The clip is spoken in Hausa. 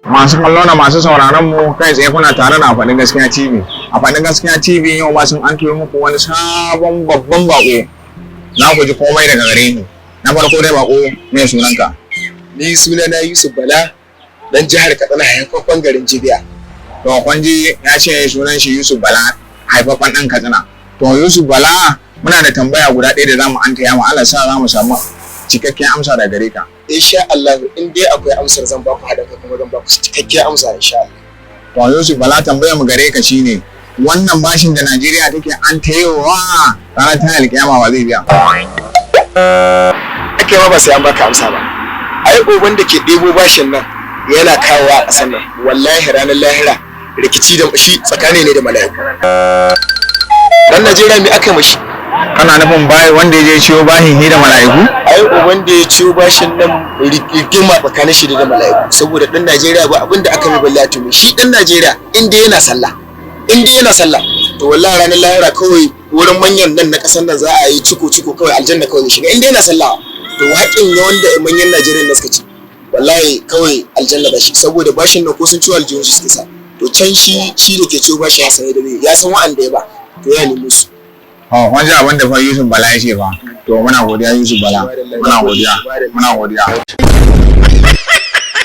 Masu kallo da masu sauraron mu, kai tsaye kuna tare da A Faɗi Gaskiya TV. A Faɗi Gaskiya TV yau ma sun an turo muku wani sabon babban bako. Za ku ji komai daga gare ni. Na farko dai, bako, me sunanka? Ni sunana Yusuf Bala, dan jihar Katsina, haifaffen garin Jibiya. To, kun ji ya ce sunan shi Yusuf Bala, haifaffen ɗan Katsina. To, Yusuf Bala, muna da tambaya guda ɗaya da zamu antaya ma, Allah sa za mu samu cikakken amsa daga gare ka. Insha Allah, in dai akwai amsar, zan baku haɗin kai kuma zan baku cikakkiyar amsa, insha Allah. To, Yusuf Bala, tambayar mu gare ka shine, wannan bashin da Najeriya take an tayowa, ranar ta alƙiyama wa zai biya? Ake ma ba sai an baka amsa ba. Ai uban da ke ɗebo bashin nan yana kawowa a ƙasar nan, wallahi ranar lahira rikici da shi tsakani ne da mala'iku. Dan Najeriya me aka mashi? Kana nufin bai wanda ya je ciwo bashin hi da mala'iku? Ai uban da ya ciwo bashin nan, rigima tsakanin shi da mala'iku, saboda dan Najeriya ba abin da aka mai balle a tumi shi. Dan Najeriya in dai yana sallah, in dai yana sallah, to wallahi ranar lahira kawai wurin manyan nan na kasar nan za a yi ciko ciko, kawai aljanna kawai zai shiga in dai yana sallah. To haƙƙin ya wanda manyan Najeriya na suka ci, wallahi kawai aljanna da shi, saboda bashin nan ko sun ciwo aljihun su suke sa. To can shi da ke ciwo bashin ya san da ya san wa'anda ya ba, to ya nemi su. Oh, kun ji abin da fa Yusuf Bala ya ce fa. To, muna godiya, Yusuf Bala. Muna godiya. Muna godiya.